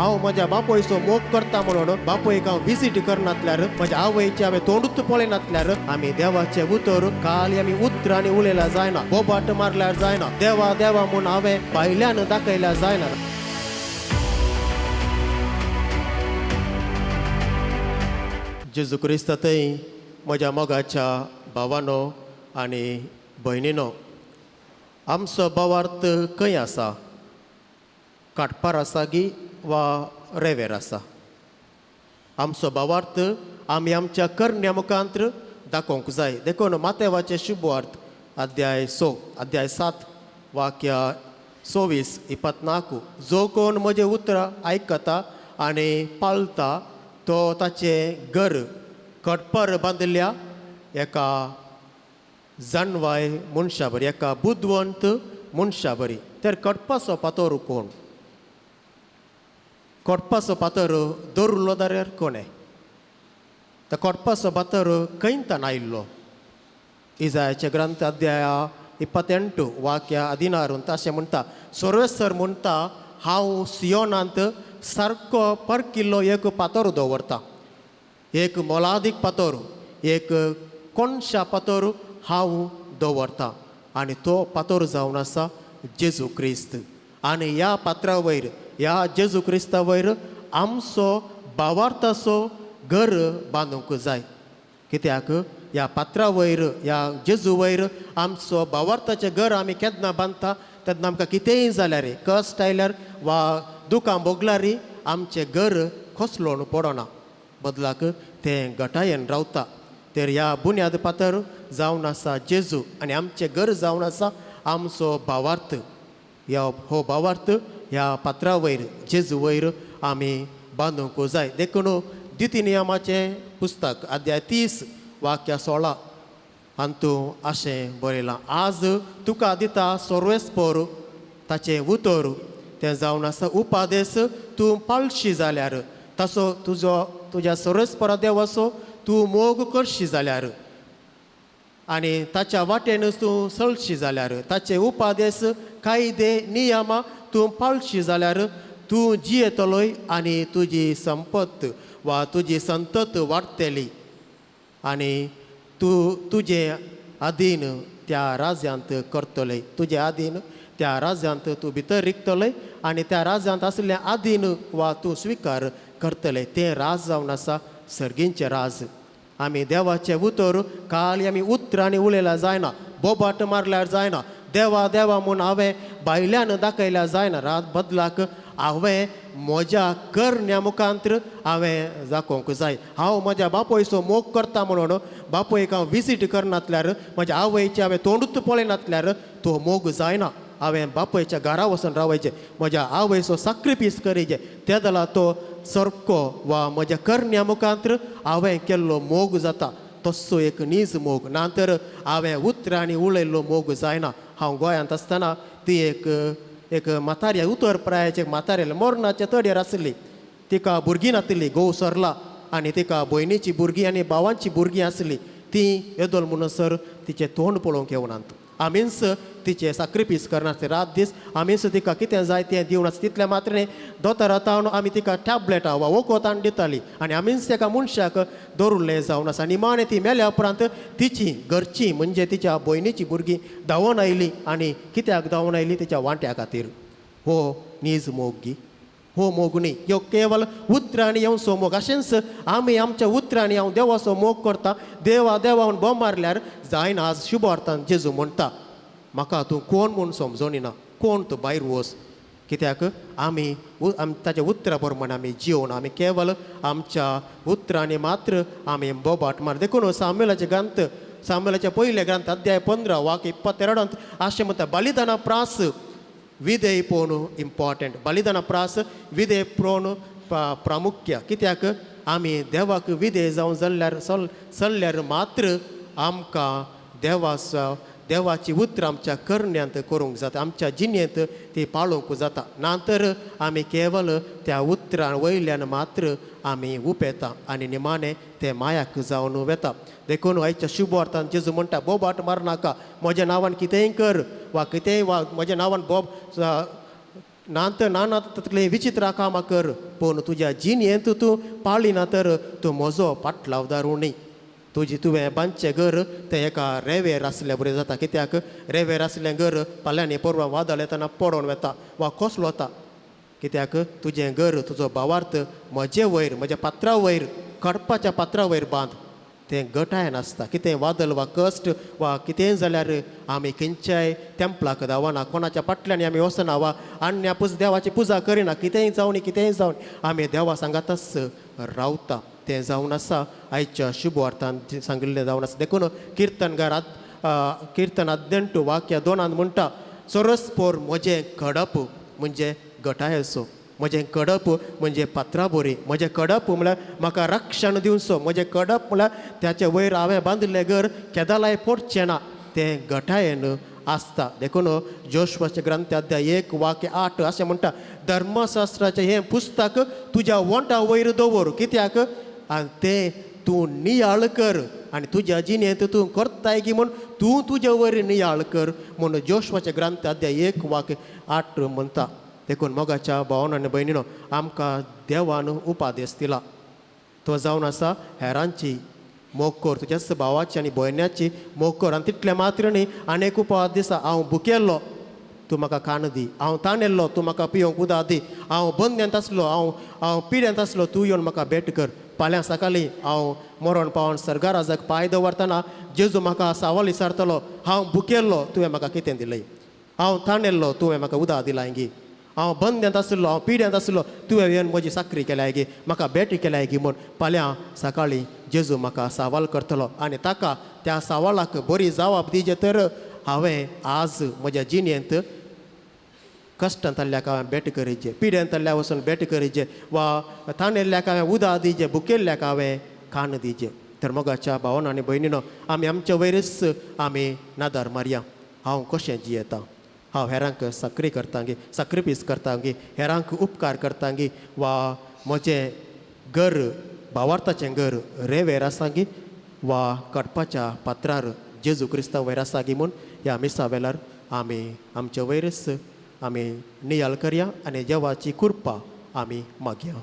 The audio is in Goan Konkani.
हांव म्हज्या बापोयचो मोग करता म्हणून बापोयक हांव विजीट करनातल्यार, म्हज्या आवयचे हांवें तोंडूच पळयनातल्यार आमी देवाचें उतर काल आमी उतरांनी उलयल्यार जायना, बोबाट मारल्यार जायना, देवा देवा म्हूण हांवें भायल्यान दाखयल्यार जायना. जेजू क्रिस्ता थंय म्हज्या मोगाच्या भावानो आनी भयणीनो, आमचो भावार्थ खंय आसा? काटपार आसा गी वा रेवेर आसा? आमचो भावार्थ आमी आमच्या करण्या मुखांत्र दाखोवंक जाय. देखून मातेवाचें शुभवार्थ अध्याय 6 अध्याय 7 वाक्य 24 24, जो कोण म्हजें उतरां आयकता आनी पाळता तो ताचें घर कटपर बांदिल्ल्या एका जानवाय मनशा बरी, एका बुदवंत मनशा बरी. तर कडपाचो पातोर कोण? कोटपाचो पातर दवरलो जाल्यार कोणें? तर कोटपाचो पातर खंयतान आयिल्लो? इजायाचे ग्रंथ अध्याय 28 वाक्य 16 अशें म्हणटा, सर्वेसर म्हणटा हांव सियोनांत सारको परकिल्लो एक पातोर दवरता, एक मोलादीक पातोर, एक कोणशा पातोर हांव दवरता आनी तो पातोर जावन आसा जेजू क्रिस्त. आनी ह्या पात्रा वयर, ह्या जेजू क्रिस्ता वयर आमचो भावार्थाचो घर बांदूंक जाय. कित्याक ह्या पात्रा वयर, ह्या जेजू वयर आमचो भावार्थाचें घर आमी केन्ना बांदता तेन्ना आमकां कितेंय जाल्यार, कश्ट आयल्यार वा दुकां भोगल्यार आमचें घर कोसळून पडना, बदलाक तें घटायेन रावता. तर ह्या बुन्याद पातर जावन आसा जेजू आनी आमचें घर जावन आसा आमचो भावार्थ. ह्या हो भावार्थ ह्या पात्रा वयर, जेजू वयर आमी बांदूंक जाय. देखून द्वितीय नियमाचें पुस्तक अध्याय 30 वाक्य 16 हातूं अशें बरयलां, आज तुका दिता सर्वेस्पर ताचें उतर, तें जावन आसा उपादेस, तूं पाळशी जाल्यार तसो तुजो तुज्या सर्वेस्परा देवाचो तूं मोग करशी जाल्यार आनी ताच्या वाटेन तूं चलशी जाल्यार, ताचे उपादेस कायदे नियमां तूं पाळशी जाल्यार तूं जियेतलोय आनी तुजी संपत वा तुजी संतत वाडटली आनी तूं तुजें आदीन त्या राज्यांत करतले, तुजें आदीन त्या राज्यांत तूं भितर रिगतले आनी त्या राज्यांत आशिल्लें आदीन वा तूं स्विकार करतले. तें राज जावन आसा सर्गींचें राज. आमी देवाचें उतर काल आमी उतरांनी उलयल्यार जायना, बोबाट मारल्यार जायना, देवा देवा म्हूण हांवें भायल्यान दाखयल्यार जायना, रात बदलाक हांवें म्हज्या करण्या मुखांत्र हांवें दाखोवंक जाय. हांव म्हज्या बापोयचो मोग करता म्हणून बापोयक हांव विजीट करनातल्यार, म्हज्या आवयचें हांवें तोंडूच पळयनातल्यार तो मोग जायना. हांवें बापयच्या घरा वचून रावयचें, म्हज्या आवयचो साक्रिफीस करीचें, ते जाल्यार तो सारको वा म्हज्या करण्या मुखांत्र हांवें केल्लो मोग जाता, तसो एक नीज मोग. ना तर हांवें उतरांनी उलयल्लो मोग जायना. हांव गोंयांत आसतना ती एक एक म्हातारी, उतर प्रायाची एक म्हातारी मरणाच्या तडयेर आसली, तिका भुरगीं नातिल्ली, घोव सरला आनी तिका भयणीची भुरगीं आनी भावांची भुरगीं आसली. ती येदोल म्हणसर तिचें तोंड पळोवंक येवनात, आमीच तिचें साक्रिफीस करनासले रात दीस, आमीच तिका कितें जाय तें दिवन आसता. तितलें मात्र न्ही, दोतोरा तावन आमी तिका टॅबलेटां वा वखदां दितालीं आनी आमीच एका मनशाक दवरिल्लें जावन आसा. निमाणें ती मेल्या उपरांत तिची घरची म्हणजे तिच्या भयणीची भुरगीं धांवून आयलीं आनी कित्याक धांवून आयलीं? तिच्या वांट्या खातीर. हो नीज मोग गी, हो मोग न्ही, ह्यो केवल उतरांनी येवचो मोग. अशेंच आमी आमच्या उतरांनी हांव देवाचो मोग करता, देवा देवा म्हूण बोम मारल्यार जायना. आज शुभ अर्थान जेजू म्हणटा, म्हाका तूं कोण म्हूण समजोनी ना, कोण तूं, भायर वच. कित्याक आमी ताच्या उतरा प्रमाण आमी जिवन, आमी केवल आमच्या उतरांनी मात्र आमी बोबाट मार. देखून सामुएलाचे ग्रंथ, सामुएलाचे पयले ग्रंथ अध्याय 15 वाक्य 22 अशें म्हणटा, बलिदाना प्रास विधेय पोवन इम्पॉर्टंट, बलिदाना प्रास विधेय प्रोन प्रामुख्य. कित्याक आमी देवाक विधेय जावन जाल्यार चल्ल्यार मात्र आमकां देवाचो देवाची उतरां आमच्या करण्यांत करूंक जाता, आमच्या जिणेंत ती पाळोवंक जाता. ना तर आमी केवल त्या उतरां वयल्यान मात्र आमी उपेता आनी निमाणें तें मायाक जावन वेता. देखून आयच्या शुभ अर्थान जेजू म्हणटा, बोबाट मारनाका, म्हज्या नांवान कितेंय कर वा कितेंय वा म्हज्या नांवान बोब ना तर ना ना तसलीं विचित्रां कामां कर, पूण तुज्या जिणेंत तूं पाळिना तर तूं म्हजो पाटलावदार न्ही. तुजी तुवें बांदचें घर तें एका रेंवेर आसल्या बरें जाता, कित्याक रेंवेर आसलें घर फाल्यांनी परवां वादळ येतना पडोन वता वा कोसलो वता. कित्याक तुजें घर तुजो भावार्थ म्हजे वयर, म्हज्या पात्रा वयर, कडपाच्या पात्रा वयर बांद, तें गटायन आसता. कितें वादळ वा कश्ट वा कितेंय जाल्यार आमी खंयच्याय तेंपलाक धांवना, कोणाच्या फाटल्यान आमी वचना वा अन्या पुज देवाची पुजा करिना. कितेंय जावनी कितेंय जावन आमी देवा सांगातच रावता. तें जावन आसा आयच्या शुभ वार्तान सांगिल्लें जावन आसा. देखून किर्तनगार किर्तन 18 वाक्य 2 म्हणटा, चोरस पोर म्हजें कडप म्हणजे गटायेचो, म्हजें कडप म्हणजे पात्रा बोरी, म्हजें कडप म्हळ्यार म्हाका रक्षण दिवचो, म्हजें कडप म्हळ्यार त्याचे वयर हांवें बांदिल्लें घर केदालाय पडचें ना, तें गटायेन आसता. देखून जोशवाचे ग्रंथ अध्याय 1 वाक्य 8 अशें म्हणटा, धर्मशास्त्राचें हें पुस्तक तुज्या वोंटा वयर दवर, कित्याक आनी तें तूं नियाळ कर आनी तुज्या जिणेंत तूं करताय की म्हूण तूं तुज्या वयर नियाळ कर म्हूण जोशवाचे ग्रंथ अध्याय 1 वाक्य 8 म्हणटा. देखून मोगाच्या भावान आनी भयणीनो, आमकां देवान उपादेश दिला, तो जावन आसा हेरांची मोग कर, तुज्याच भावाची आनी भयण्याची मोग कर. आनी तितलें मात्र न्ही, आनी एक उपास दिसा, हांव भुकेल्लो तूं म्हाका खाण दी, हांव ताणेल्लो तूं म्हाका पिवंक उदक दी, हांव बंद्यांत आसलो, हांव पिड्यांत आसलो, तूं येवन म्हाका भेट कर. फाल्यां सकाळीं हांव मरण पावन सर्गाराजाक पांय दवरतना जेजू म्हाका सवाल विचारतलो, हांव भुकेल्लो तुवें म्हाका कितें दिलें, हांव ताणेल्लो तुवें म्हाका उदक दिलां गी, हांव बंद्यांत आसलो, हांव पिड्यांत आसलो, तुवें येवन म्हजी साकरी केल्याय गी, म्हाका भेट केल्याय गी म्हूण फाल्यां सकाळीं जेजू म्हाका सवाल करतलो. आनी ताका त्या सवालाक बरी जवाब दिजे तर हांवें आज म्हज्या जिणेंत कश्टांतल्याक हांवें भेट करीचे, पिड्यांतल्या वचून भेट करीचे, वा ताणेल्ल्याक हांवें उदक दिजे, भुकेल्ल्याक हांवें खाण दिजे. तर मोगाच्या भावान आनी भयणीनो, आमी आमच्या वयरच आमी नदर मारया, हांव कशें जियेता, हांव हेरांक साकरी करता गी, साक्रिफीस करता गी, हेरांक उपकार करता गी, वा म्हजें घर भावार्थाचें घर रेंवेर आसा गी, वा कडपाच्या पात्रार जेजू क्रिस्तांव वयर आसा गी म्हूण ह्या मिसा वेळार आमी आमच्या वयरच आमी नियाळ करया आनी देवाची कृपा आमी मागया.